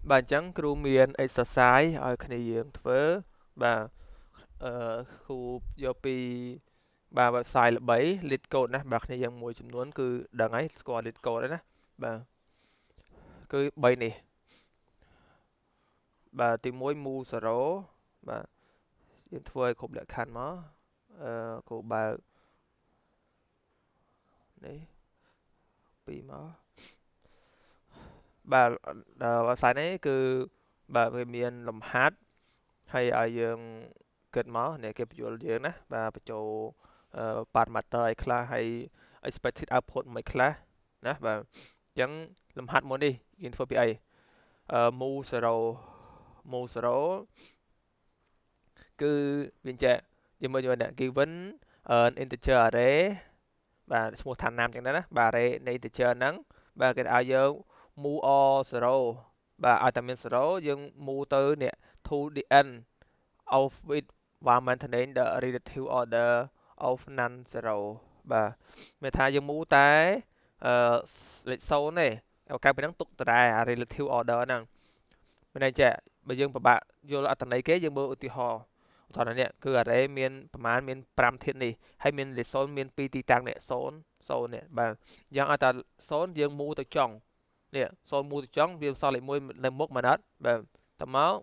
បាទអញ្ចឹងគ្រូមាន exercise ឲ្យគ្នាយើងធ្វើបាទអឺគ្រូយកពីបាទ website ល្បី LeetCode ណាបាទគ្នាយើងមួយចំនួនគឺដឹងហើយស្គាល់ LeetCode ហើយណាបាទគឺ3នេះបាទទី1 move 0បាទយើងធ្វើឲ្យគ្រប់លក្ខខណ្ឌមកអឺគ្រូបើកនេះពីរមកបាទ website នេះគឺបាទវាមានលំហាត់ហើយឲ្យយើងគិតមកនេះគេបញ្យល់យើងណាបាទបញ្ចូល parameter អីខ្លះហើយ expected output មិនខ្លះណាបាទអញ្ចឹងលំហាត់មួយនេះយើងធ្វើពីអី move 0 move 0គឺវាចេះយើងមើលយកអ្នក given an integer array បាទឈ្មោះឋានណាមចឹងដែរណាបាទ array នៃ integer ហ្នឹងបាទគេឲ្យយើង move all 0បាទឲ្យតែមាន0យើង move ទៅនេះ to the end of it while maintaining the relative order of non zero បាទមានថាយើង move តែអឺលេខ0ទេឱកាសពីហ្នឹងទុកដដែល relative order ហ្នឹងមានន័យចេះបើយើងពិបាកយល់អត្ថន័យគេយើងមើលឧទាហរណ៍ឧទាហរណ៍នេះគឺ array មានប្រមាណមាន5ធាតុនេះហើយមានលេខ0មាន2ទីតាំងនេះ0 0នេះបាទយ៉ាងឲ្យតែ0យើង move ទៅចុងនេះ0 move ទៅចុងវាសល់លេខ1នៅមុខមែនអត់បាទតមក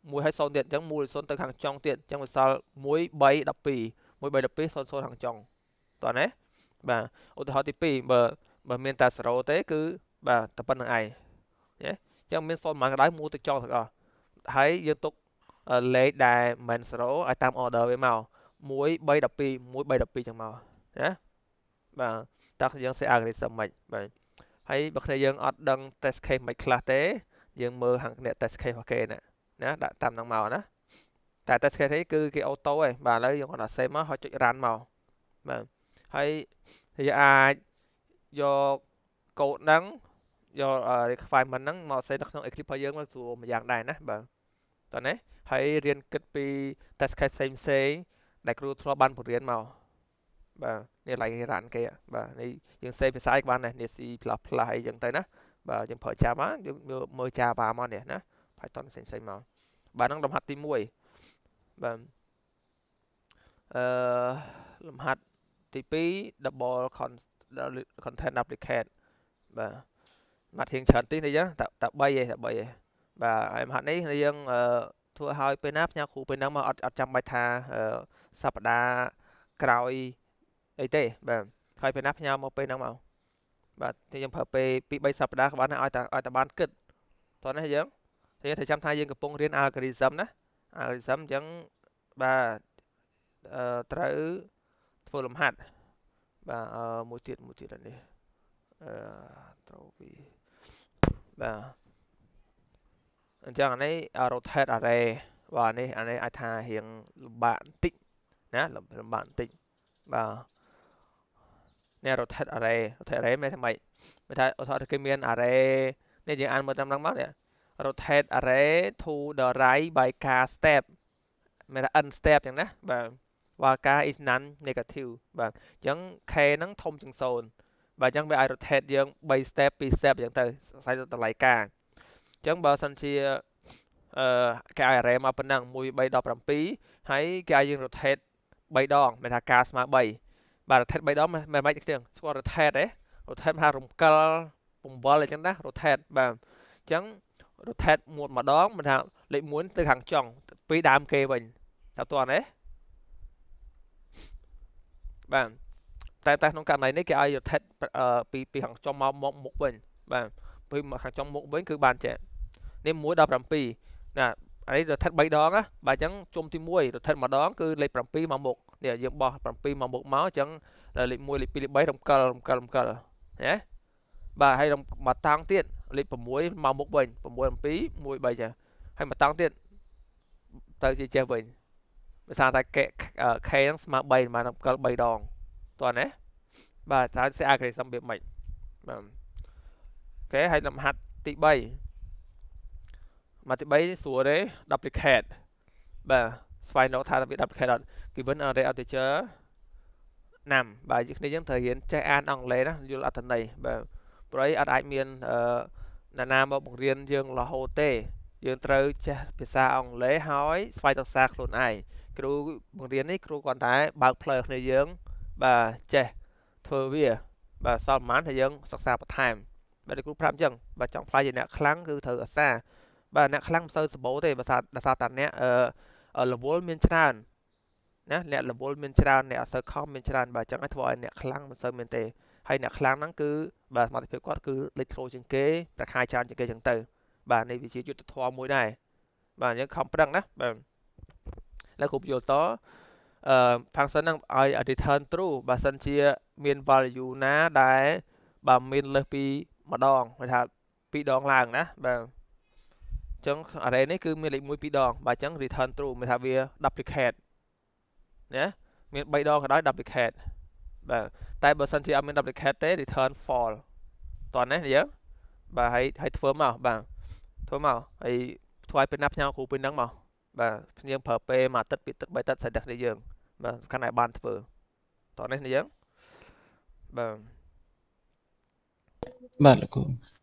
1ហើយ0ទៀតអញ្ចឹង1 0ទៅខាងចុងទៀតអញ្ចឹងវាសល់1 3 12 1 3 12 0 0ខាងចុងតោះណាបាទឧទាហរណ៍ទី2បើបើមានតែ0ទេគឺបាទតែប៉ុណ្្នឹងឯងណាអញ្ចឹងមាន0ប៉ុន្មានក៏ដោយ move ទៅចុងទាំងអស់ហើយយើងទុកលេខដែលមិន0ឲ្យតាម order វាមក1 3 12 1 3 12ចឹងមកណាបាទតើយើងសេ algorithm មិនបាទហើយបើគ្នាយើងអត់ដឹង test case មិនខ្លះទេយើងមើលខាងអ្នក test case របស់គេណាណាដាក់តាមហ្នឹងមកណាតែ test case នេះគឺគេ auto ឯងបាទឥឡូវយើងគាត់តែ save មកហើយចុច run មកបាទហើយយើងអាចយកកូដហ្នឹងយក requirement ហ្នឹងមកសេនៅក្នុង Eclipse របស់យើងមកស្រួលមួយយ៉ាងដែរណាបាទតោះណាហើយរៀនគិតពី test case ផ្សេងផ្សេងដែលគ្រូធ្លាប់បានបង្រៀនមកបាទនេះឡៃ run គេបាទនេះយើងសេភាសាអីក៏បានដែរនេះ C++ អីចឹងទៅណាបាទយើងប្រើ Java យើងមើល Java មកនេះណា Python ផ្សេងផ្សេងមកបាទហ្នឹងលំហាត់ទី1បាទអឺលំហាត់ទី2 double contain duplicate បាទមកធៀងច្រើនតិចនេះចឹងតែតែ3ឯងតែ3ឯងបាទហើយលំហាត់នេះយើងធ្វើឲ្យពេលណាផ្ញើគ្រូពេលហ្នឹងមកអត់អត់ចាំបាច់ថាសប្តាហ៍ក្រោយអីទេបាទហើយពេលណាផ្ញើមកពេលហ្នឹងមកបាទយើងប្រើពេល2 3សប្តាហ៍ក៏បានដែរឲ្យតែឲ្យតែបានគិតតោះនេះយើងយើងត្រូវចាំថាយើងកំពុងរៀន algorithm ណា algorithm អញ្ចឹងបាទអឺត្រូវធ្វើលំហាត់បាទអឺមួយទៀតមួយទៀតនេះអឺត្រូវពីបាទអញ្ចឹងអានេះ rotate array បាទនេះអានេះអាចថារៀងលំបាកបន្តិចណាលំបាកបន្តិចបាទនេះ rotate array rotate array មានថាម៉េចមានថាឧទាហរណ៍គេមាន array នេះយើងអានមើលតាមហ្នឹងមកនេះ rotate array to the right by k step មានថា n step ចឹងណាបាទ while k is non negative បាទអញ្ចឹង k ហ្នឹងធំជាង0បាទអញ្ចឹងវាអាច rotate យើង3 step 2 step អញ្ចឹងទៅស្អីទៅតម្លៃ k អញ្ចឹងបើសិនជាអឺគេឲ្យ array មកប៉ុណ្ណឹង1 3 17ហើយគេឲ្យយើង rotate 3ដងមានថា k ស្មើ3បាទ rotate 3ដងមិនម៉េចទេស្គាល់ rotate ទេ rotate ថារំកិលពង្វិលអញ្ចឹងណា rotate បាទអញ្ចឹង rotate មួយម្ដងមិនថាលេខ1ទៅខាងចុងពីដើមគេវិញតើតើទេបាទតែតែក្នុងករណីនេះគេឲ្យ rotate ពីពីខាងចុងមកមកមុខវិញបាទពីខាងចុងមុខវិញគឺបានចេះនេះ1ដល់7ណាអានេះ rotate 3ដងណាបាទអញ្ចឹងជុំទី1 rotate ម្ដងគឺលេខ7មកមុខនេះយើងបោះ7មកមុខមកអញ្ចឹងលេខ1លេខ2លេខ3រំកិលរំកិលរំកិលណាបាទហើយមកតង់ទៀតលេខ6មកមុខវិញ6 7 1 3ចាហើយមកតង់ទៀតទៅជាចេះវិញដោយសារតែ k ហ្នឹងស្មើ3បានរំកិល3ដងតោះណាបាទតើសេ algorithm វាម៉េចបាទ OK ហើយលំហាត់ទី3មកទី3ស្រួលទេ duplicate បាទស្វែងរកថាវា duplicate អត់ given array integer ណាំបាទគ្នាយើងត្រូវរៀនចេះអានអង់គ្លេសណាយល់អត្ថន័យបាទព្រោះអីអត់អាចមានអឺ អ្នកណាមកបង្រៀនយើងរហូតទេយើងត្រូវចេះភាសាអង់គ្លេសហើយស្វ័យសិក្សាខ្លួនឯងគ្រូបង្រៀននេះគ្រូគ្រាន់តែបើកផ្លូវឲ្យគ្នាយើងបាទចេះធ្វើវាបាទសល់ប្រហែលហើយយើងសិក្សាបន្ថែមបាទគ្រូប្រាប់អញ្ចឹងបាទចង់ខ្លាយជាអ្នកខ្លាំងគឺត្រូវអាសាបាទអ្នកខ្លាំងមិនសូវសម្បូរទេបើដោយសារតាអ្នកអឺរវល់មានច្រើនណាអ្នករវល់មានច្រើនអ្នកអត់សូវខំមានច្រើនបាទអញ្ចឹងឲ្យធ្វើឲ្យអ្នកខ្លាំងមិនសូវមានទេហើយអ្នកខ្លាំងហ្នឹងគឺបាទសមត្ថភាពគាត់គឺលេចធ្លោជាងគេប្រាក់ខែច្រើនជាងគេអញ្ចឹងទៅបាទនេះវាជាយុទ្ធធម៌មួយដែរបាទអញ្ចឹងខំប្រឹងណាបាទแล้วគ្រូយល់តអឺ function ហ្នឹងឲ្យ return true បើសិនជាមាន value ណាដែលបាទមានលើសពីម្ដងគេថាពីរដងឡើងណាបាទអញ្ចឹង array នេះគឺមានលេខ1 2ដងបាទអញ្ចឹង return true មានថាវា duplicate ណាមាន3ដងក៏ដោយ duplicate បាទតែបើសិនជាអត់មាន duplicate ទេ return false តោះណាយើងបាទហើយហើយធ្វើមកបាទធ្វើមកហើយធ្វើឲ្យពេលណាផ្ញើគ្រូពេលហ្នឹងមកបាទយើងប្រើពេលមួយអាទិត្យពីរអាទិត្យបីអាទិត្យស្អីតែគ្នាយើងបាទសំខាន់ឲ្យបានធ្វើតោះនេះយើងបាទ បាទលោកគ្រូ។